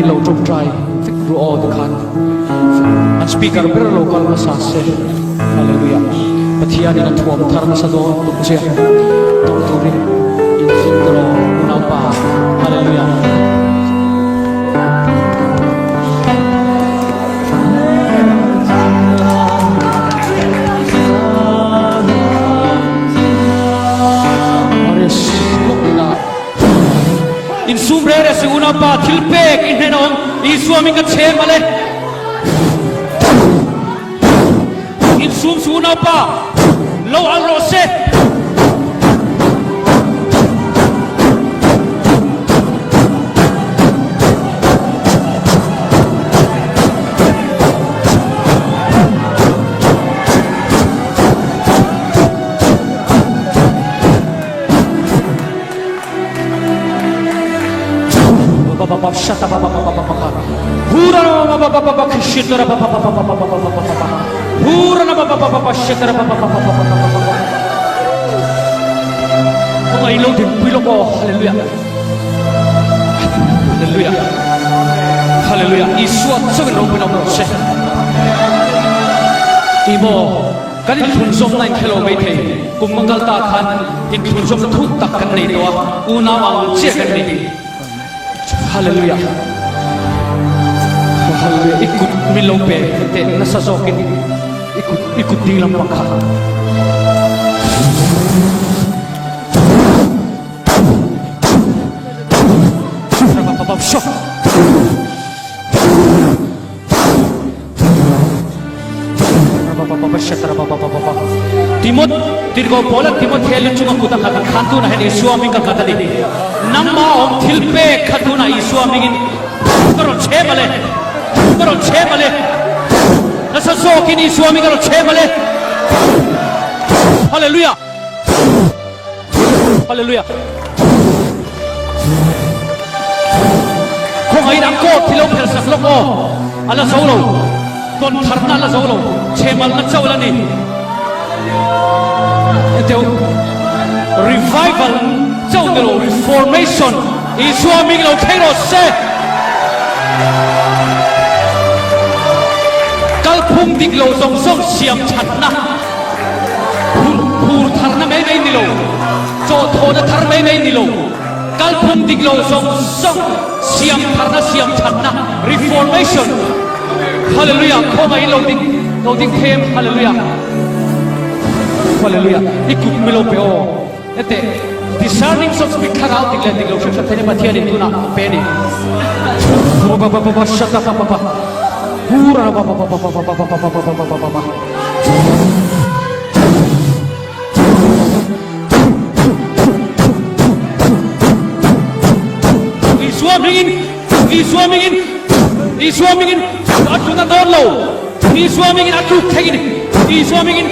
in lo tawngtai vek ru aw tikhan an speaker ber lo kal hmasa se. Hallelujah. Pathian in a thuam thar nasa dawn tuk che tuk turin in zin rawh unaupa. Hallelujah. In sum re re si unaupa thil pek in hnen a awm Isua min ka chhem ale. In sum su unaupa lo al rawh se. Hallelujah. Hallelujah. Isua chauhin ropui lo rawh se. Imo Kan inthlunzawmna inkhelo mai thei. Kum a kal ta khan inthlunzawmna thuk tak kan nei tawh a, unau ang chiah kan ni. Hallelujah. Hallelujah. I kut min lo pe teh nasa zawkin i kut i kut ding lampang kha. Timot tirhkoh Paula Timothea lu chunga kut a nghat khan tunah hian Isua hming ka nghat a ni. Nangma awm thil pek kha tunah Isua hmingin ka rawn chhem ale. Ka rawn chhem ale. Nasa zawkin Isua hming ka rawn chhem ale. Hallelujah. Hallelujah. Khawngaih in a coat hi lo phelh sak lawk aw. A la zo lo. Tawn tharna a la zo lo. Chhemalna chauh la ni. Enteu revival chauh ni lo reformation Isua hming lo thleng rawh se. Kalphung dik lo zawng zawng siam thatna. Phur tharna mai mai ni lo, chawhthawhna thar mai mai ni lo, kalphung dik lo zawng zawng siam tharna, siam thatna, reformation. Hallelujah, khawngaih lo ding, lo ding them, hallelujah. Hallelujah, i kut mi lo pe aw. Hete, discerning of spirit thlarau dik leh dik lo hre hre thei Pathian in tunah a pe ni. Ba ba ba ba shata ba ba ba. Hura ba ba ba ba ba ba ba ba ba ba ba ba ba ba. Isua hmingin, Isua hmingin, Isua hmingin a tuna dawn lo. Isua hmingin a tluk theiin, Isua hmingin.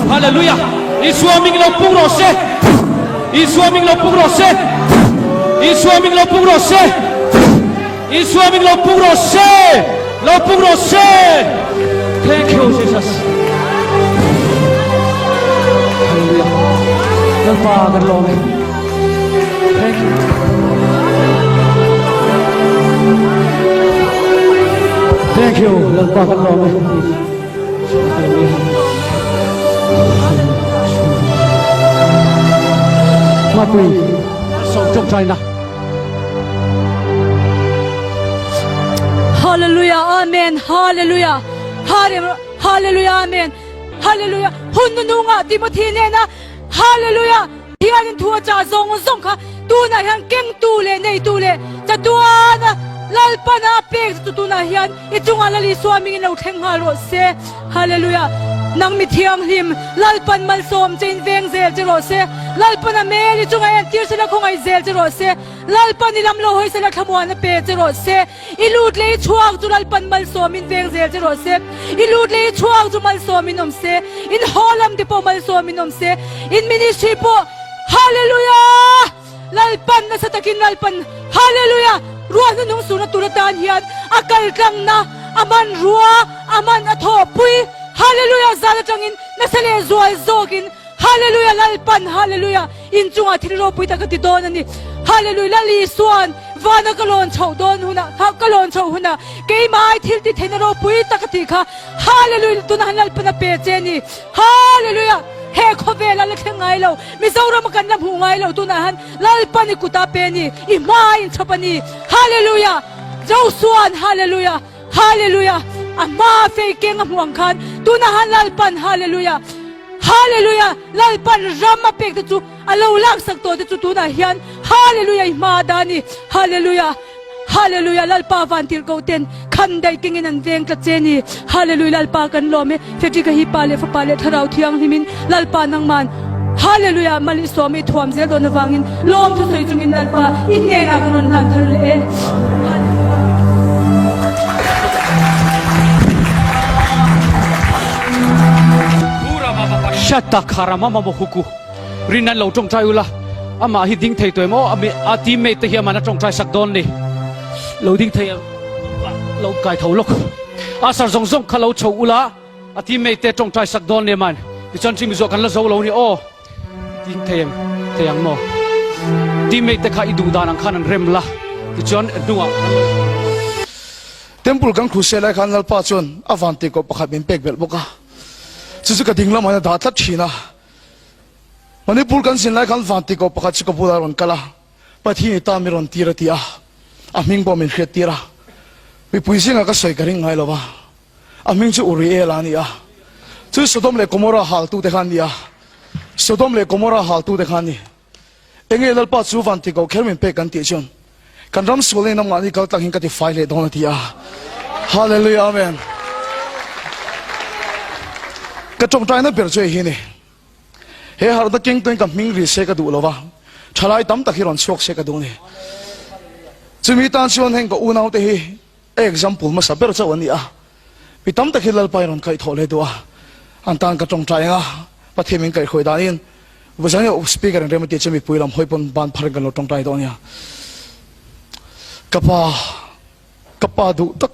Hallelujah! Isua hming lo pung rawh se! Isua hming lo pung rawh se! Isua hming lo pung rawh se! Isua hming lo pung rawh se! Lo pung rawh se! Thank you Jesus. Hallelujah. Lalpa kan lawm e. Thank you. Thank you. Lalpa kan lawm e. Hallelujah. Mapui, sawm tawngtaina. Hallelujah, Amen, Hallelujah, Hallelujah, Amen, Hallelujah. Hun nunga Timothy nena Hallelujah. Thianin thu a chah zawng zawng kha tunah hian kengtu leh neitu leh chatuana Lalpana a pek chu tunah hian i chungah Lal Isua hmingin lo thleng nghal rawh se. Hallelujah. Nang mi thianghlim, Lalpan malsawm che in veng zel che rawh se. Lalpana hmel i chungah entir sela khawngaih zel che rawh se. Lalpan i lam lo hawi sela thlamuan a pe che rawh se. I lut leh i chhuak chu Lalpan malsawmin veng zel che rawh se. I lut leh i chhuak chu malsawmin awm se. In haw lam te pawh malsawmin awm se. In ministry pawh Hallelujah! Lalpan nasa takin Lalpan Hallelujah! Ruah hnuhnung surna tur atan hian a kal tlangna a hmanrua a man a thawhpui Hallelujah! Zan atangin nasa leh zual zawkin. Hallelujah Lalpan Hallelujah in chungah thil ropui tak a ti dawn a ni. Hallelujah Lal Isuan vana ka lawn chhoh dawn hunah ka lawn chhoh hunah keimah ai thil ti theihna ropui tak a tih kha Hallelujah tunah han Lalpan a pe che a ni. Hallelujah he khawvel a la thleng ngai lo Mizoram a kan la hmuh ngai lo tunah han Lalpan i kut a pe a ni i hma a inchhawp a ni. Hallelujah Josuan Hallelujah Hallelujah! A hma fei keng a hmuh ang khan tunah han Lalpan Hallelujah! Hallelujah! Lalpan ram a pek te chu a lo laksak tawh te chu tunah hian Hallelujah i hma a dah a ni. Hallelujah! Hallelujah! Lalpa van tirhkoh ten khan daih kengin an veng tlat che a ni. Hallelujah! Lalpa kan lawm e. Frederick-a hi Pa leh Fapa leh Thlarau Thianghlimin Lalpa nangman Hallelujah! Mal i sawm i thuam zel dawn avangin lawm thusawi chungin Lalpa i hnenah kan rawn hlan thar leh e. Shatakhara-mamamohuku Rin an lo tawngtai ula, amah hi ding thei tawh em aw, a teammate te hi aman a tawngtai sak dawn ni. Lo ding thei ang. Lo kai tho lawk. A sar zawng zawng kha lo chho ula, a teammate te tawngtai sak dawn nia man. Tichuan chimi zawh kan la zo lo ni aw. Ding thei ang, thei ang maw? Teammate te kha i duh dan ang khan an rem la, tichuan hnungah kan lo. Temple kan crusade lai khan Lalpa chuan a van tihkawh pakhat min pek belh bawk a, chu chu ka ding lamah hian a dah tlat thin a. Manipur kan zin lai khan van tihkawh pakhat chu ka bulah a rawn kal a. Pathian i ta mi rawn tir a ti a, a hming pawh min hriat tir a. Mipui zingah ka sawi ka ring ngai lo va, a hming chu Uriel a ni a. Chu Sodom leh Gomorrah haltute kha an ni a, Sodom leh Gomorrah haltute kha an ni. Enge Lalpa chu van ti ko kher min pek kan tih chuan kan ram sual in amah ni kal tlang hin ka ti fai leh dawn a ti a. Hallelujah Amen. Ka tawngtaina ber chu hei hi a ni. He harhna keng tuin ka hming ri se ka duh lo va, thalai tam tak hi rawn chhuak se ka duh a ni. Chumi tan chuan heng ka unaute hi a example hmasa ber chauh an ni a, mi tam tak hi Lalpa in rawn kaihthawh leh duh a, an tan ka tawngtai ang a, Pathian min kaihhruai danin Vawzan hi speaker in rem a tih chu mipui lam hawi pawn ban phar in kan lo tawngtai dawn a nia. Ka pa, Ka pa duh tak,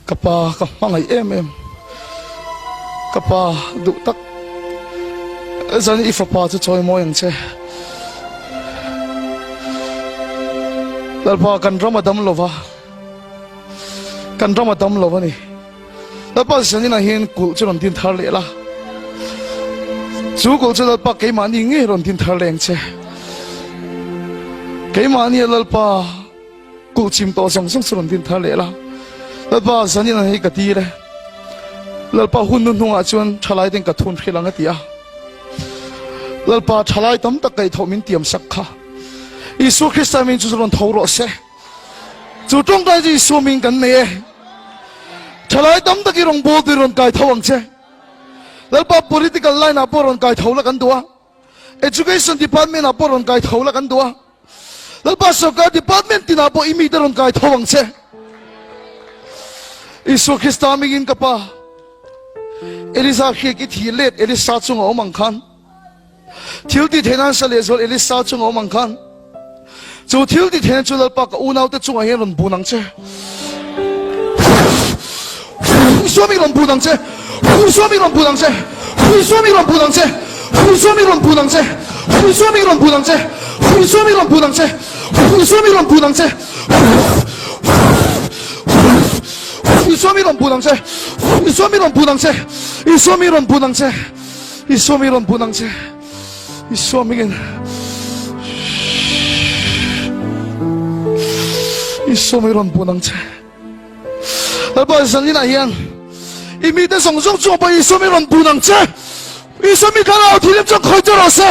ka pa ka hmangaih em em, ka pa duh tak, zan i fapa chu chawi mawi ang che. Lalpa kan ram a dam lova, kan ram a dam lo a ni. Lalpa zaninah hian kulh chu rawn din thar leh la, chu kulh chu Lalpa keimahni ngei rawn din thar leh ang che. Keimahni a Lalpa kulh chim tawh zawng zawng chu rawn din thar leh la. Lalpa zaninah hei ka tir e. Lalpa hun nu hnungah chuan thalai ten ka thun hrilh ang a ti a. Lalpa thalai tam tak kaihthawh min tiam sak kha. Isua Krista min chu rawn tho rawh se. Chu tawngtai chu Isua min kan nei e. Thalai tam tak i rawngbâwl tui rawn kai tho ang che. Lalpa political line ah pawh rawn kai tho la kan duh a. Education department ah pawh rawn kai tho la kan duh a. Lalpa sorkar department tin ah pawh i mite rawn kai tho ang che. Isua Krista hmingin ka pa Elisa hriak i thi let Elisa chunga awm ang khan Thil ti theih nan sa lehzual Elisa chunga awm ang khan chu thil ti theihna chu Lalpa ka unaute chungah hian rawn bun ang che. Isua mi rawn bun ang che. Isua mi rawn bun ang che. Isua mi rawn bun ang che. Isua mi rawn bun ang che. Isua mi rawn bun ang che. Isua mi rawn bun ang che. Isua mi rawn bun ang che. Isua mi rawn bun ang che. Isua mi rawn bun ang che. Isua mi rawn bun ang che. Isua mi rawn bun ang che. Isua mingin. Isua mi rawn bun ang che. Lalpa zanina hian i mite zawng zawng chungah pawh Isua mi rawn bun ang che. Isua mi thlarau thilim chuan khawih che rawh se.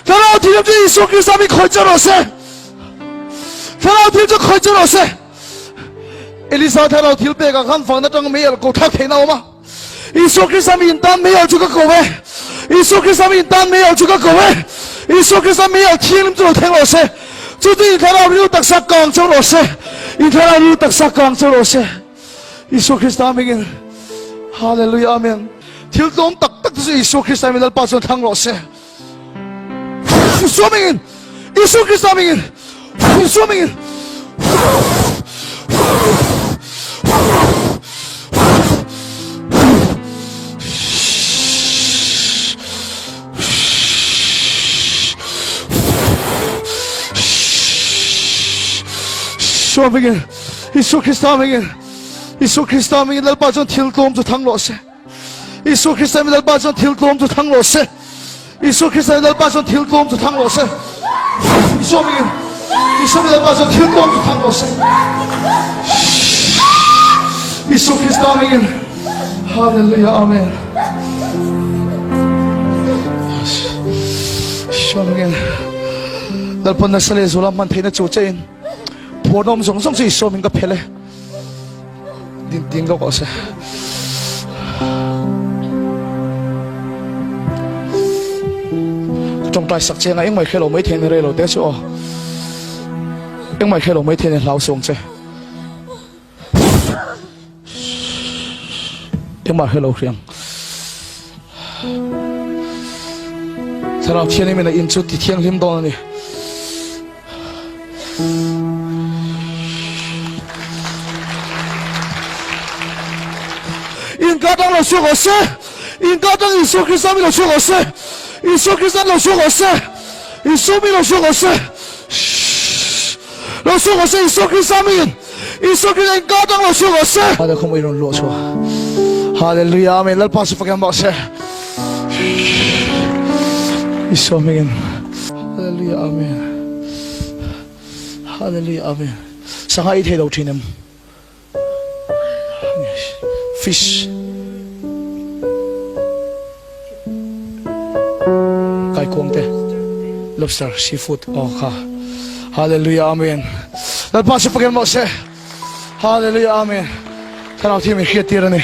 Thlarau thilim chu Isua Krista mi khawih che rawh se. Thlarau thil chu khawih che rawh se. Elisa thlarau thil pekah khan van atang mei alh ko thlak theihna a awm a. Isua Krista mi in tan mei al chu ka ko e. Isua Krista mi in tan mei al chu ka ko e. Isua Krista mei al thianghlim chu lo thleng rawh se. Chu chu in thlarau rilru taksa kang chauh rawh se. In thlarau rilru taksa kang chauh rawh se. Isua Krista mingin Hallelujah Amen. Thil tlawm tak tak te chu Isua Krista min Lalpa chuan thlang rawh se. Isua mingin Isua Krista mingin Isua mingin Isua hmingin, Isua Krista hmingin, Isua Krista hmingin Lalpa chuan thil tlawm chu thang rawh se. Isua Krista hmingin Lalpa chuan thil tlawm chu thang rawh se. Isua Krista hmingin Lalpa chuan thil tlawm chu thang rawh se. Isua hmingin, Isua hmingin Lalpa chuan thil tlawm chu thang rawh se. Isua Krista hmingin, Hallelujah, Amen. Isua hmingin, Lalpa nasa leh zuala hman theihna chu chein phuarna awm zawng zawng chu Isua hming ka phel e. Ding ding lawk rawh se. Ka tawngtai sak che anga engmah i hre lo mai thei ni rei lo te chu aw. Engmah i hre lo mai thei ni hlau suang che. Engmah hre lo hriang. Thlarau Thianghlim in a in chu ti thianghlim dawn a ni. Inka tang lo chhuak rawh se. Inka tang Isua Krista mi lo chhuak rawh se. Isua Krista lo chhuak rawh se. Isua mi lo chhuak rawh se. Lo chhuak rawh se Isua Krista miin. Isua Krista inka tang lo chhuak rawh se. Hale khawm i rawn luah chhuak. Hallelujah Amen. Lalpa chu fakin rawh se. Isua hmingin. Hallelujah Amen. Hallelujah Amen. Sangha i thei lo thin em? Fish. Kaikuang te. Lobster, seafood. Oh kha. Hallelujah Amen. Lalpa chu fakin rawh se. Hallelujah Amen. Thlarau thiam i hriat tir a ni.